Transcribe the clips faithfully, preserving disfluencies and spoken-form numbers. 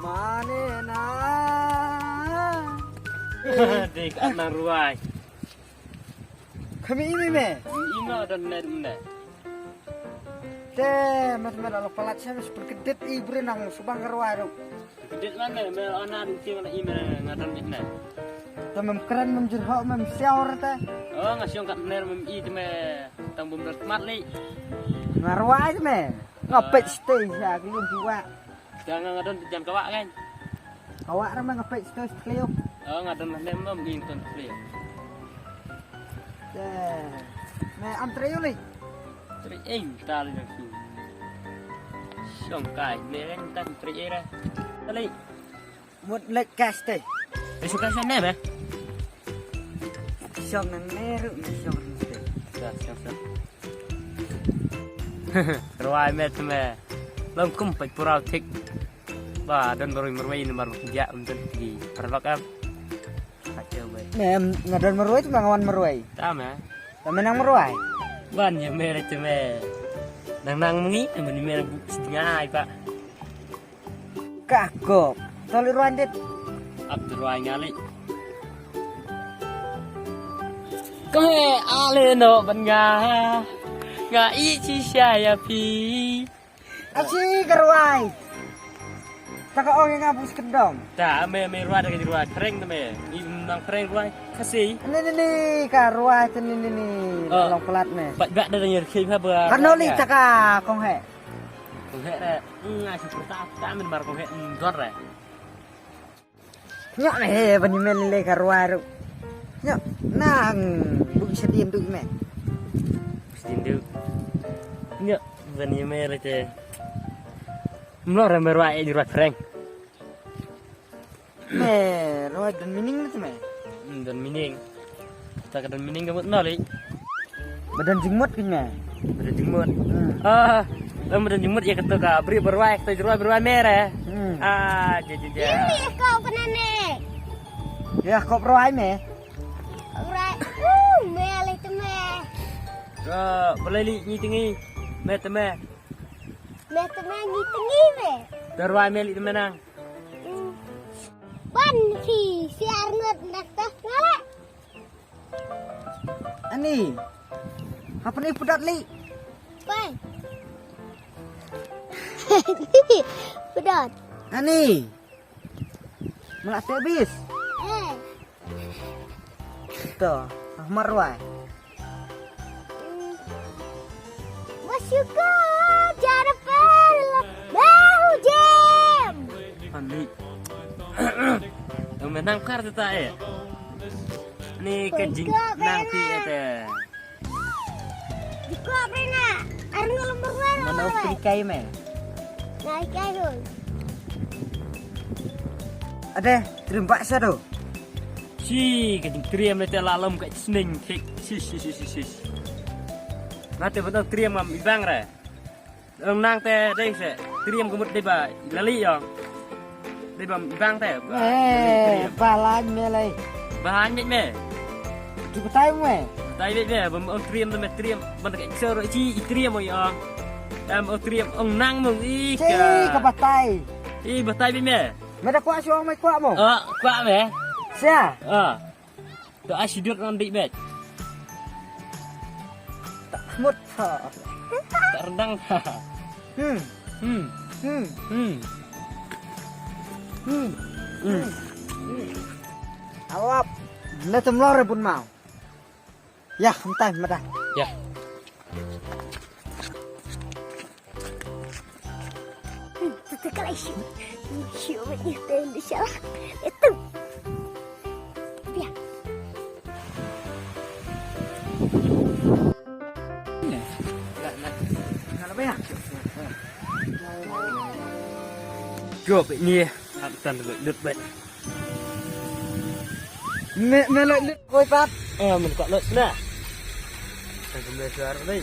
Mane na. Dei ka nang ruai. Kami ini me. Ino don net mne. Te mas mera lo palat sa mes perkedet i bre nang subang ka ruai ro. Perkedet mane me ana ding ting na i me ngadon net ne. Te mem kren mem jurhok mem siaur te. Oh, nga siong kat ner mem i te me tang bum rat mat li. Nga ruai te me. Ngapet stay sa kelum jiwa. Jangan ngadon jan kawak kan. Kawak ra ma ngapet stos kliu. Oh, ngadon lah nem nom ing ton kliu. Ya. Me am triu li. Tri ing tal yang su. Siong kai me kan tan tri era. Tali. Mut lek kas te. Isu kas nem eh. Siong nang neru me siong nang te. Ya, siong siong. Ruai me te me. Long kum pek purau tik. Ba don marwei marwei namar ba kynja um don ki paralok am. Kacau bai. Me em, nga don marwei tu ma nga wan marwei. Tam eh. Tam menang marwei. Ban ya mere tu me. Nang nang mengi meni mere bu sidngai pa. Ka kop. Toli ruan dit. Ap tu ruan ngali. Kame ale no ban nga. Nga i chi sha ya pi. Achi ka ruai. Ta ka ong nga bus kendong. Ta me me ruai da ka ruai kreng ta me. I nang kreng ruai kasi. Ni ni ni ka ruai ta ni ni ni. Oh. Long pelat me. Pat bak da nyar khi ha ba. Kan noli ta ka kong he. Kong he re. Nga si perta ta men bar kong he ndor re. Nyok ne he ban men le ka ruai ru. Nyok nang bu sedin du me. Sedin du. Nyok ban me re te. Mlo re me ruai e ruai prank. Me ruai don meaning ne te me. Hmm, don meaning. Ta ka don meaning ka mut noli. Badan jingmut kine. Badan jingmut. Hmm. Ah, em badan jingmut ya keto ka bri berwai keto jerwai berwai mere. Hmm. Ah, je je je. Ini kau kena ne. Ya kau berwai me. Berwai. Uh, me alai teme. Ka belai li ngi tingi. Me teme. Me teme ngi tingi me. Berwai me li teme nang. Hmm. Ban ki siar ngut nak teh ngala. Ani. Apa ni pedat li? Pai. Pedat. Ani. Melak teh bis. Eh. To, Ahmad Ruai. Bersyukur cara pelak bahu jem. Ani. Yang menang kar tu tak eh. Ni kejing nang ti eh. Jikok rena, ar ngelum berwer. Mana udah kai me? Ngai kai hon. Ade, terima kasih tu. Si, ka jingtriam le te la lom ka sning thik. Si si si si si. Nga te ban triam ngam ibang re. Ong nang te dei se. Triam ka mut dei ba lali yong. Dei ba ibang te. Eh, ba lali triam. Ba lali me lai. Ba han me me. Tu batai me. Batai me me ba ong triam te me triam. Ban ka sero chi i triam ong yong. Em ong triam ong nang mong i ka. Chi ka batai. I batai me me. Me da kwah shuwa me kwah mo. Ah, kwah me. Sia. Ah. To ai sidut ran dik bet. Tak mut ha. Tak rendang ha. Hmm. Hmm. Hmm. Hmm. Hmm. Hmm. Awap. Le tem lor bun mau. Ya, entai mata. Ya. Hmm, tetekel ai shu. Shu bet ni ten di shala. Itu. Ya. Go bet ni. Hap tan lut bet. Me me lut lut koi pat. Eh, men kok lut na. Kan kemle suar ni.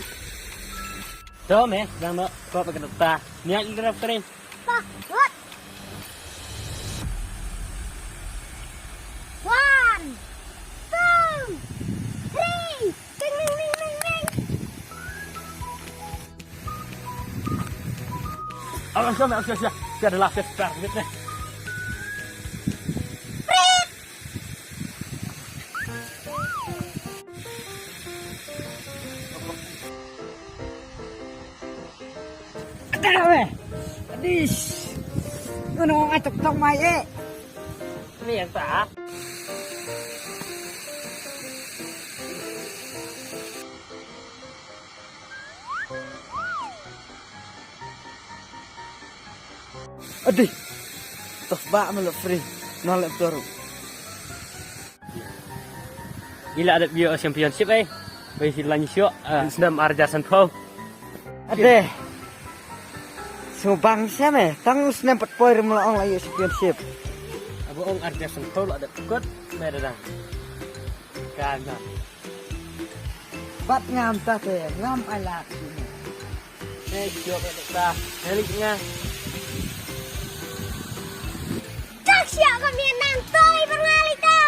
Dom eh, dang no, kok pakai dokta. Niat ni kena kering. Pak, what? One, two, three. Ding, ding, ding, ding, ding. Awas, awas, awas, awas. Dia adalah ses bar, gitu. Nong atok tok mai eh. Ni yang ta. Adi. Toh ba melo free. Nolak toru. Ila ada bio championship eh. Bai si lan syok. Snem arja san pau. Ade. Subang siam eh. Tang snem pat poi rim la ong la championship. Abo ong arja san pau la ada kot. Merah. Kana. Bat ngam ta te ngam alak. Eh, jawab ya ta. Helik nga. Tak siap kami nang toi berngali ta.